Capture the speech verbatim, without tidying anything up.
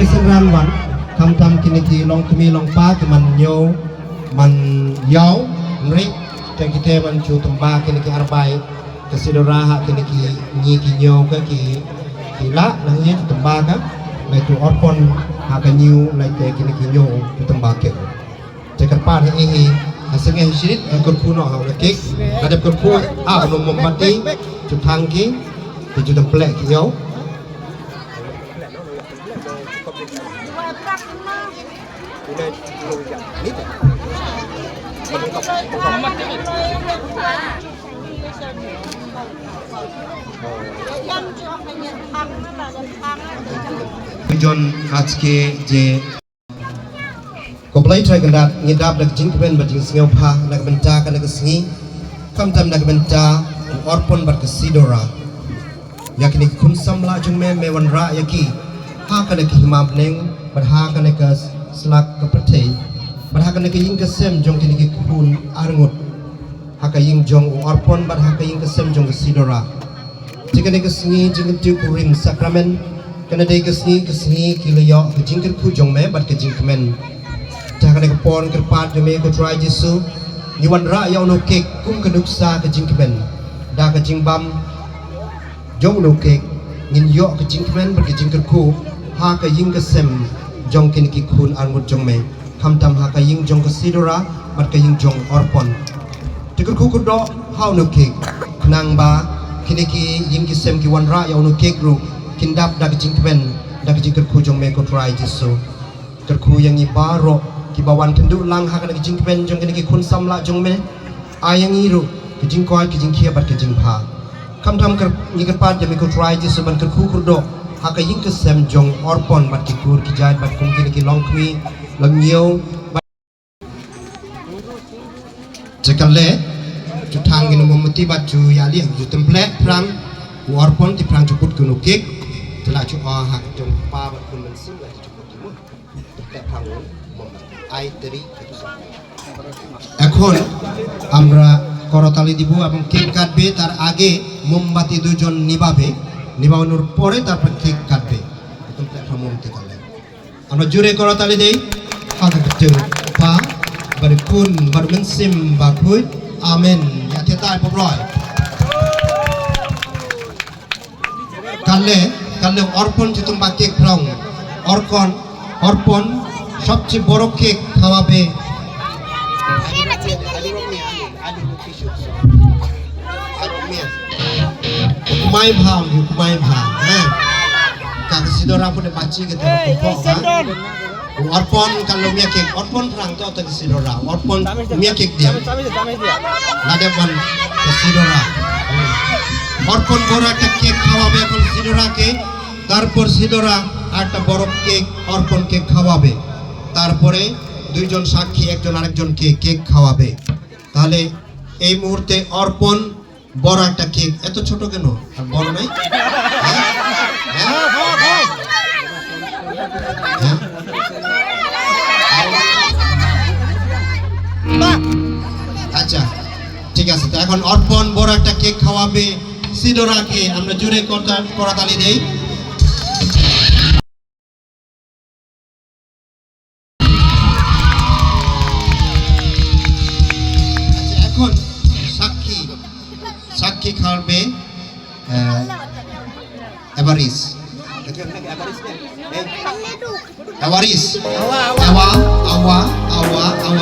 Synran wan, khamtam kine ki longkmie longkpa ki man ñiew, man ïaw, nri, te kite man ju tymba kine ki arbai, ka sidora ha kine ki ñi ki ñiew ka ki, ki la, na ñi ju tymba ka, la ju orpon ha ka ñiew, la te kine ki ñiew ju tymba ki. Te kyrpad hi hi, ha sngewsih, ha kyrkhu noh ha u kek, ha dep kyrkhu, ha u mombati, ju thang ki, ju tympleh ki ïaw. Jon, আজকে যে Ko Blei Trai Kynrad, ngi dap da ka jingkmen bad jingsngewbha na ka bynta kane ka sngi, khamtam na ka bynta u orpon bad ka sidora. Ïa kine ki khun samla jong me, me wanrah ïa ki ha kane ka hima bneng bad ha kane ka slak ka pyrthei bad ha kane ka ïing ka sem jong kine ki khun arngut, ha ka ïing jong u orpon bad ha ka ïing ka sem jong ka sidora. Te kane ka sngi jingkyntiew kurim sakramen, kane dei ka sngi, ka sngi ki la ïoh ka jingkyrkhu jong me bad ka jingkmen. Te ha kane ka por kyrpad jong me ko Trai Jisu, ngi wanrah ïa uno kek kum ka nuksa ka jingkmen. Da ka jingbam jong uno kek ngin ïoh ka jingkmen bad ka jingkyrkhu ha ka ïing ka sem jong kine ki khun arngut jong me, khamtam ha ka ïing jong ka sidora bad ka ïing jong orpon. Te kyrkhu kyrdoh ha uno kek, khnang ba kine ki ïing ki sem ki wanrah ïa uno kek ruh kin dap da ka jingkmen, da ka jingkyrkhu jong me ko Trai Jisu. Kyrkhu ïa ngi baroh kiba wan kynduh lang ha kane ka jingkmen jong kine ki khun samla jong me. Ai ïa ngi ruh ka jingkoit, ka jingkhiah bad ka jingbha. Khamtam kyrp-, ngi kyrpad ïa me ko Trai Jisu ban kyrkhu kyrdoh ha ka ïing ka sem jong orpon bad ki kur ki jait bad kum kine ki longkmie longñiew. Te kane ju thang kine mombati bad ju ïalih, ju tympleh phrang u orpon, te phrang ju put kine u kek. Te la ju ong ha ka jong Kpa bad Khun Mynsiem, la ju put kine. Tympleh phrang u mombati. Ai teri. এখন আমরা করতালি দিব এবং কেক কাটবে, তার আগে মোমবাতি দুজন নিভাবে, নিভানোর পরে তারপর কেক কাটবে। এখন প্ল্যাটফর্ম থেকে আমরা জোরে করতালি দেই। Haka kyrteng Pa, bad Khun, bad Mynsiem Bakhuid. Amen. Ïa theta ïa pop roi. Kane, kane orpon ju tymba kek phrang. Orpon, orpon, সবচেয়ে বড় কেক খাওয়াবে। Kumai bha, kumai bha. Eh. Ka sidora pun bachi kita. Orpon kan lo mia kek, orpon phrang to ta sidora. Orpon mia kek dia. Lade wan ta sidora. Orpon bora ta kek খাওয়াবে এখন সিডোরাকে, তারপর সিডোরা একটা বড় কেক, অর্পণকে খাওয়াবে, তারপরে দুইজন সাক্ষী, একজন আরেকজনকে কেক খাওয়াবে। তাহলে এই মুহূর্তে অর্পণ বড় একটা কেক, এত ছোট কেন? আর বড় নাই? হ্যাঁ? হ্যাঁ? হ্যাঁ? আচ্ছা, ঠিক আছে। তো এখন অর্পণ বড় একটা কেক খাওয়াবে সিডোরাকে। আমরা জোরে করতা-, করতালি দেই। আচ্ছা, এখন সাক্ষী, সাক্ষী খাওয়াবে, আহ, এভারিস। এভারিস। Awa, awa, awa, awa.